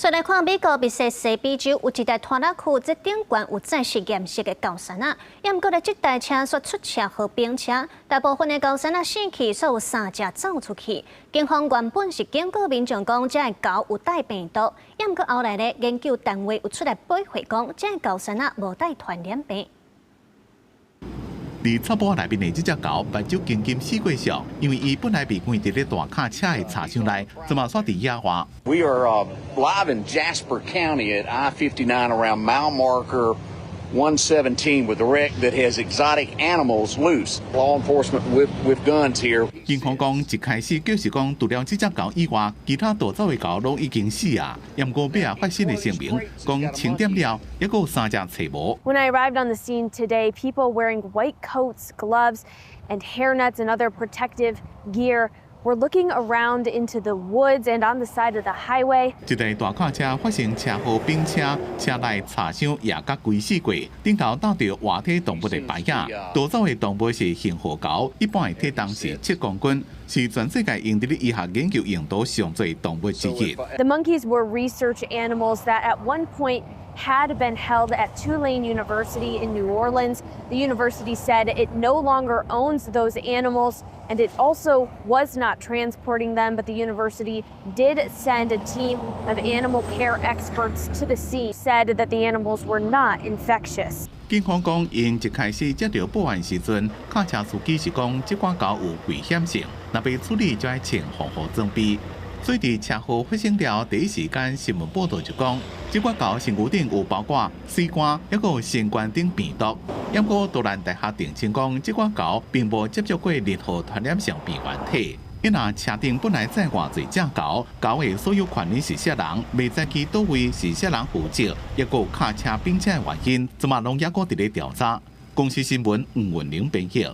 再來看美國密西西比州有一台拖拉庫，這頂懸有載實驗室的猴硐仔，也毋過咧，這台車煞出車禍冰車，大部分的猴硐仔死去，煞有三隻走出去。警方原本是警告民眾講，這个猴有帶病毒，也毋過後來咧，研究單位有出來駁回講，這个猴硐仔無帶傳染病。佇草埔內面的這隻猴，目睭金金四過熟，因為伊本來被關佇咧大卡車的車廂內，這馬煞佇野外。 We are live in Jasper County at I-59 around mile marker 117 with a wreck that has exotic animals loose. Law enforcement with guns here. 警方講，一開始就是講，除了這隻猴以外，其他逃走的猴攏已經死啊。毋過尾仔發新的聲明，講清點了，猶閣有三隻揣無。 When I arrived on the scene today, people wearing white coats, gloves, and hairnets and other protective gear were looking around into the woods and on the side of the highway. 這台大卡車發生車禍冰車，車內擦傷也佮規死過，頂頭打著活體動物的牌仔。逃走的動物是杏鵲猴，一般的體重是7公斤，是全世界用佇咧醫學研究用途上濟動物之一。 The monkeys were research animals that at one point had been held at Tulane University in New Orleans. The university said it no longer owns those animals and it also was not transporting them, but the university did send a team of animal care experts to the scene, said that the animals were not infectious. 警方講，𪜶一開始接著報案時陣，卡車司機是講這寡猴有危險性，若欲處理就愛穿防護裝備。所以佇車禍發生了第一時間，新聞報道就講，這寡猴身軀頂有包裹水肝，抑閣有新冠頂病毒。毋過都蘭大學澄清講，這寡猴並無接觸過任何傳染性病原體。伊若車頂本來載偌濟隻猴，猴的所有權人是啥人，袂知去佗位是啥人負責，抑閣有卡車冰車的原因，這馬攏猶閣佇咧調查。公視新聞吳文玲編譯。